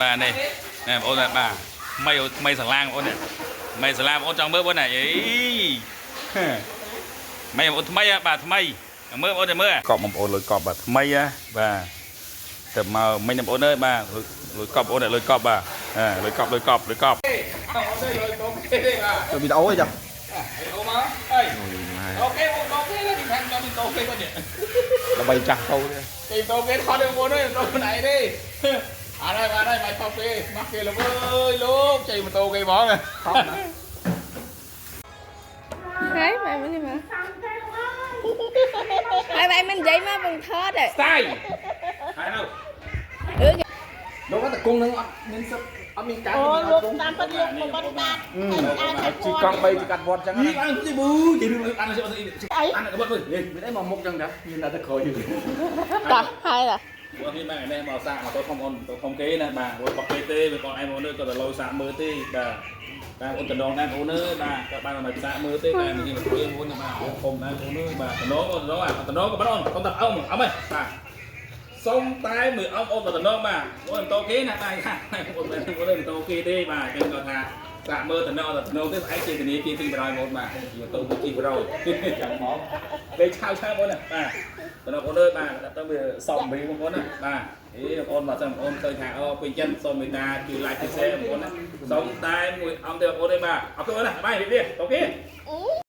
បាទនេះណែបងប្អូនបាទថ្មីថ្មីសាឡាងបងប្អូននេះថ្មីសាឡាងបងប្អូនចង់មើលបងប្អូនណាអីថ្មីបងប្អូនថ្មីហ៎បាទថ្មីមើលបងប្អូនតែមើលកប់បងប្អូនលុយកប់បាទថ្មីហ៎បាទទៅមកមិញបងប្អូនអើយបាទលុយកប់បងប្អូនលុយកប់បាទលុយកប់លុយកប់លុយកប់ វីដេអូអីចា អូមកអីអូខេបងអូខេនេះខាងខ្ញុំតូគេគាត់នេះ ដើម្បីចាស់ទៅទេ គេតូគេថតបងប្អូនអើយតូខ្លួនឯងទេអត់ហើយអត់ហើយមកថតគេមកគេលោកអើយលោកចេញម៉ូតូគេហ្មង ហើយម៉ែមិននេះមកហើយម៉ែមិននិយាយមកបងថតហ៎ ស្ទាយហើយនៅ អឺ លោកតែគង់នឹងអត់មានសិទ្ធអត់មានការ អូលោកតាមពិតលោកមកបាត់បាត់ ជីកង់3ជីកាត់វត្តចឹង នេះ ណា អានទីប៊ូនិយាយរឿងអានអីអានក្បត់មើលនេះ មានអីមកមុខចឹងតាមានតែទៅក្រោយ តោះហើយតា បងនេះបាទនេះមកសាកមកទៅធំអូនទៅធំគេណាបាទរបស់គេទេវាបងឯងមកនេះក៏ទៅលោសាកមើលទេបាទបាទអូនតំណងដែរអូនអើយបាទក៏បានមកសាកមើលទេតែនេះមកជួយអូនបាទធំដែរអូនអើយបាទតំណងអូនតំណងអាតំណងក៏បានអូនធំតែអោមអមហ៎បាទសុំតែមើលអមអូនតំណងបាទអូនតោគេណាបាទអូនអូនតោគេទេបាទចឹងគាត់ថាសាកមើលតំណងតំណងទេស្អែកជាធានាជាទិញបរយមកបាទទៅជីបរយចាំមកពេលឆាវឆាវអូនណាបាទ បងប្អូនអើយបាទទៅវាសំរីបងប្អូនណាបាទអេបងប្អូនបាទសិនបងប្អូនឃើញថាអូពេញចិត្តសូមមេត្តាជួយ like ជួយ share បងប្អូនណាសូមតែមួយអង្គទេបងប្អូនទេបាទអរគុណណាបាយរីករាយអូខេ